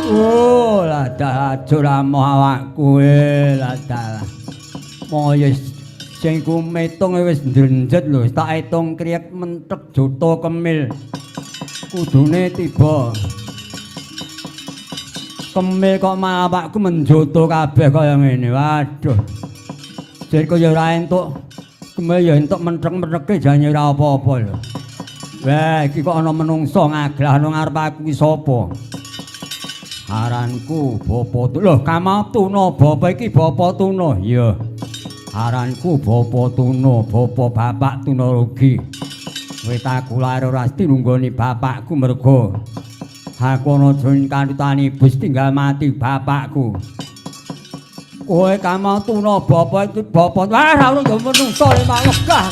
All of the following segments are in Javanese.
Oh, lah dah ajur amoh awakku lah dalah. Moyo sing ku metung wis ndrenjet lho, tak etung kriyek mentek juta kemil. Kudune tiba. Kemil kok malah awakku menjoto kabeh kaya ngene. Waduh. Jek kaya ora entuk kemil ya entuk mentek-menteke jane ora apa-apa lho. Wah, iki kok ana menungsa ngaglah nang ngarep aku iki sapa? Aranku Bapa Tuna. Lho, Kamatuna, Bapa iki Bapa Tuna. Iya. Aranku Bapa Tuna, Bapa Bapak Tuna Rugi. Wit aku lair ora tinunggoni bapakku mergo aku ana jroning kanutane ibu tinggal mati bapakku. Kowe Kamatuna, Bapa iki Bapa. Wah, ora ono menungsa lemah wegah.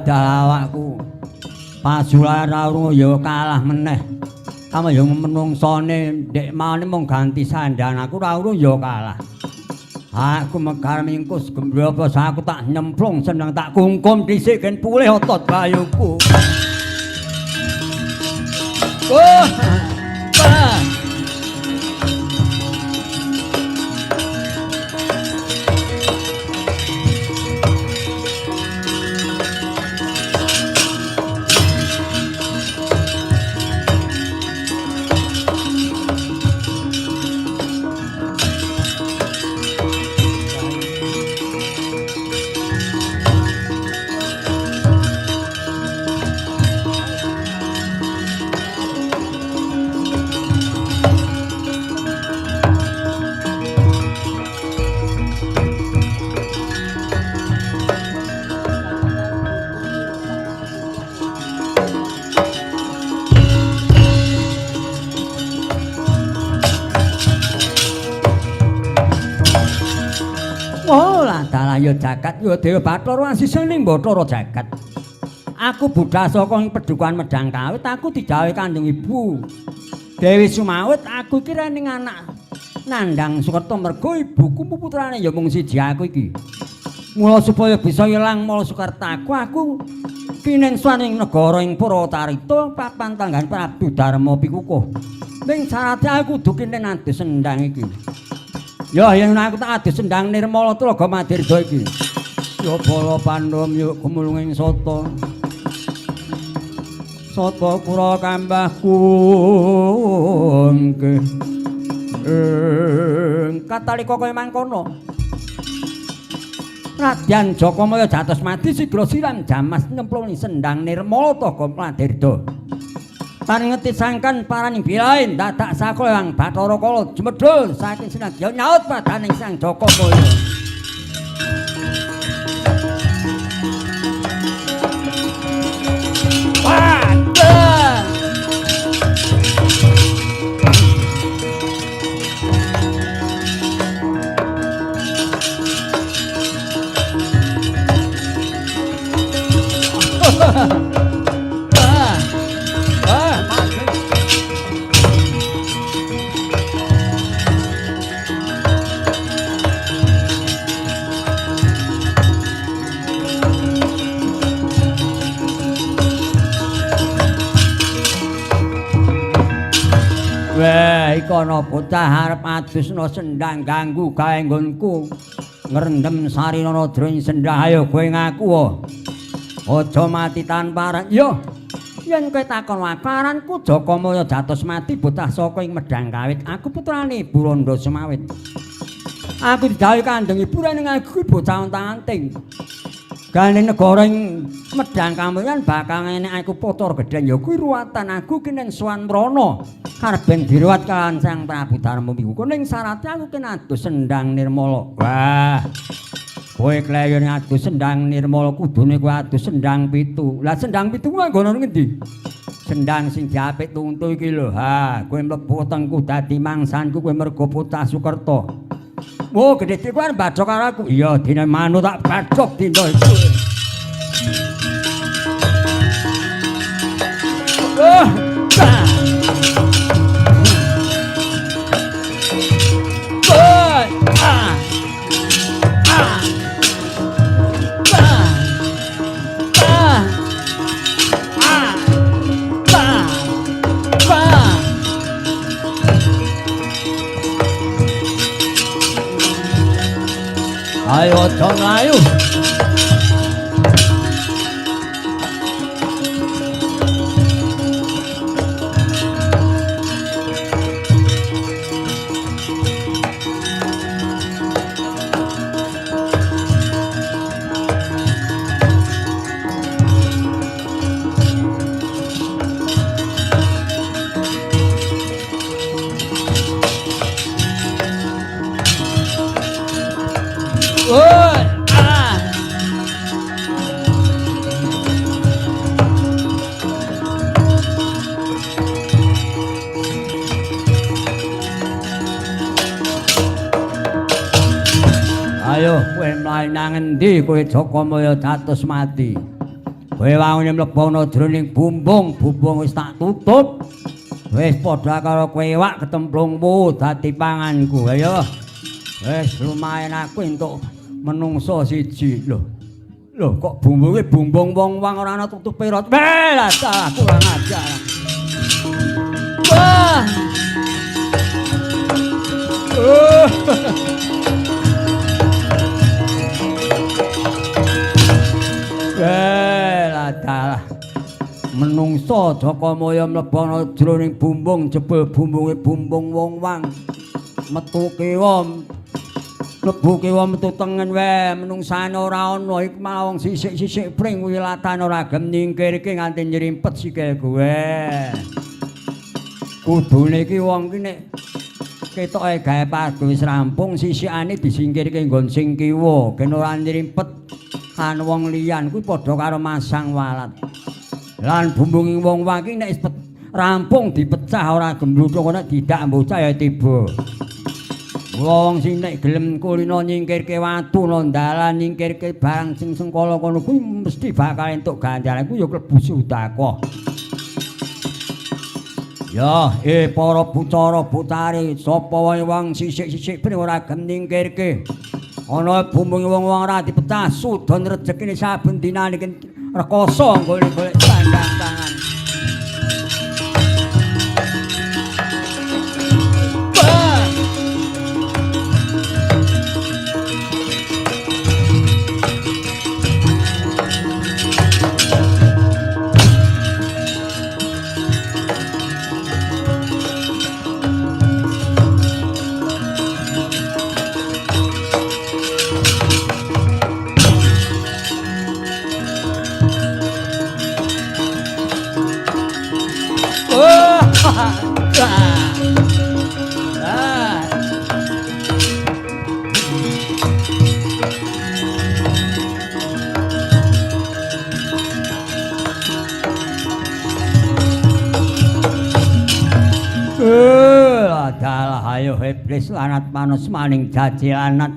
Awakku pasulan ra ya kalah meneh. Kama ya menungsane ndek maune mung ganti sandan aku ra urung ya kalah. Aku mekar mingkus gembrobos aku tak nyemplung seneng tak kungkum dhisik gen pulih otot bayuku. Oh. Wah. Ya jagat ya Dewa Bathara asisaning Bathara jagat. Aku budhal saka ing pedukuhan Medhang Kawit, aku didhawuhi Kanjeng Ibu Dewi Sumawit, aku iki rening anak nandhang Sukerta mergo ibuku putrane ya mung siji aku iki. Mula supaya bisa ilang mala Sukertaku, aku kinen swan ing negara ing Purwacarita papan tanggan Prabu Darma Pikukuh. Ning syarate aku kudu kinen adus sendang iki. Ya yen aku tak adus sendang Nirmala Tlaga Madirda iki. Ya bala Pandhawa yuk gumulung ing sata. Sata kura kambahku nggih. Katalika kaya mangkono. Radyan Jakamaya jatos mati sigra siram jamas nyemplung ing sendang Nirmala Tlaga Madirda. Paringeti sangkan paraning bilain dadak sakolang Bathara Kala jumedhul saking sinadya nyaut padaning Sang Jakamaya. Waduh. Wah, iki ana bocah arep adusna sendang ganggu gawe nggonku. Ngrendem sarinana jroning sendang, ayo kowe ngaku. Aja mati tanpa aran. Yo, yen kowe takon aku, aranku Jakamaya jatos mati bocah saka ing Medhang Kawit. Aku putrane Ibu Randha Semawit. Aku didhawuhi Kanjeng Ibu rene ngaku bocah ontang-anting. Gane negara ing Medhang Kamulyan bakal enek aku putra gedhen ya kuwi ruwatan aku kenen sowan mrana. Karep ben diruwat kalawan Sang Prabu Darma Pikukuh ning syarate aku kena adus sendang Nirmala. Wah. Kowe kleyon adu sendang Nirmala kudune kowe adu sendang 7. Lah sendang 7 kuwi nggono ngendi? Sendang sing diapik tuntu iki lho. Ha, kowe mlebu wetengku dadi mangsanku kowe mergo bocah Sukerta. Wo, gedhe kowe arep mbadhok karo aku. Iya, dene manut tak badhok dina iki. Oh, ayo dong ayo. Ayo kowe mlayu nang endi kowe Jaka Maya dados mati. Kowe wangune mlebu ana jroning bumbung, bumbung wis tak tutup. Wis padha karo kowe iwak ketemplungmu dadi panganku. Ayo. Wis lumayan aku entuk menungso siji lho. Lho kok bumbunge bumbung wong-wong ora ana tutupe rot. Weh lah kurang ajar. Wah. Dalah menungso Jaka Maya mlebu ana jroning bumbung jebul bumbunge bumbung wong-wong metu kiwa mlebu kiwa metu tengen wae menungsane ora ana iki malah wong sisik-sisik pring wilatan ora gelem nyingkirke nganti nyrimpet sikil kowe. Kudune iki wong ki nek ketoke gawe padu wis rampung sisikane disingkirke nggon sing kiwa ben ora nyrimpet kan wong liyan kuwi padha karo masang walat. Lan bumbunge wong wong iki nek rampung dipecah ora gembluthuk nek didak bocah ya tiba. Wong sing nek gelem kulino nyingkirke watu nang dalan nyingkirke barang sing sengkala kono kuwi mesti bakal entuk ganjaran kuwi ya klebu sedekah. Ya, para bucara butare sapa wae wong sisik-sisik ben ora gelem nyingkirke. Ana bumbunge wong-wong ora dipecah sudon rejekine saben dinane iki rekoso golek-golek sandang tangan. Ayo iblis lanat manus maning jajilanat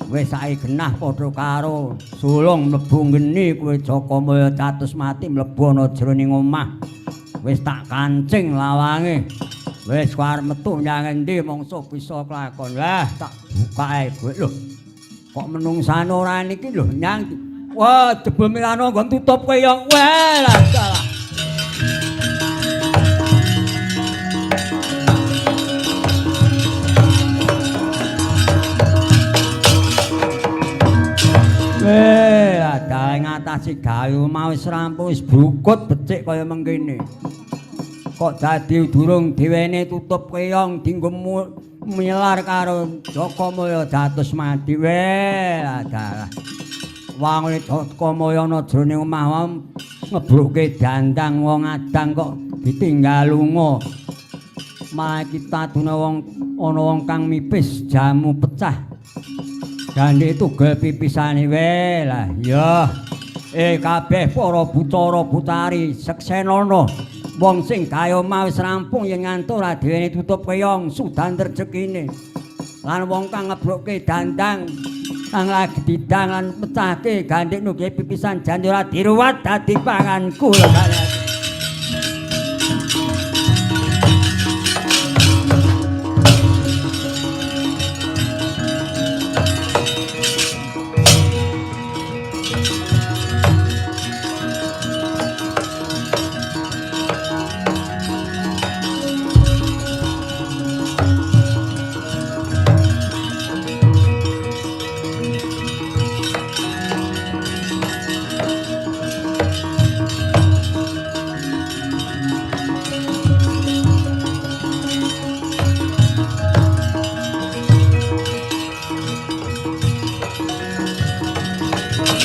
wis saiki genah padha karo sulung mlebu ngeni kowe Jaka Maya catus mati mlebu ana jroning omah wis tak kancing lawange wis arep metu nyang endi mongso bisa kelakon wah tak bukae kowe lho kok menungsane ora niki lho nyang wah jebul milano nggon tutup kowe ya wah lah salah. Dalah ngatasi gawe omah wis rampung wis brukut becik kaya mengkene. Kok dadi durung diwene tutup keyong dienggo milar karo Jaka Maya dados mati. Weh, dalah. Wangune Jaka Maya ana jroning omah ngebrukke dandang wong adang kok ditinggal lunga. Malah kita adune wong ana wong kang mipis jamu pecah. Gandhik tugel pipisane wae lah. Ya. Kabeh para bucara butari seksenana. Wong sing gawe omah wis rampung yen ngantuk ora diweni tutup keyong sudan rejekine. Lan wong kang ngeblokke dandang kang lagi didang lan mecahke gandhik nuge pipisan jan ora diruwat dadi panganku lho.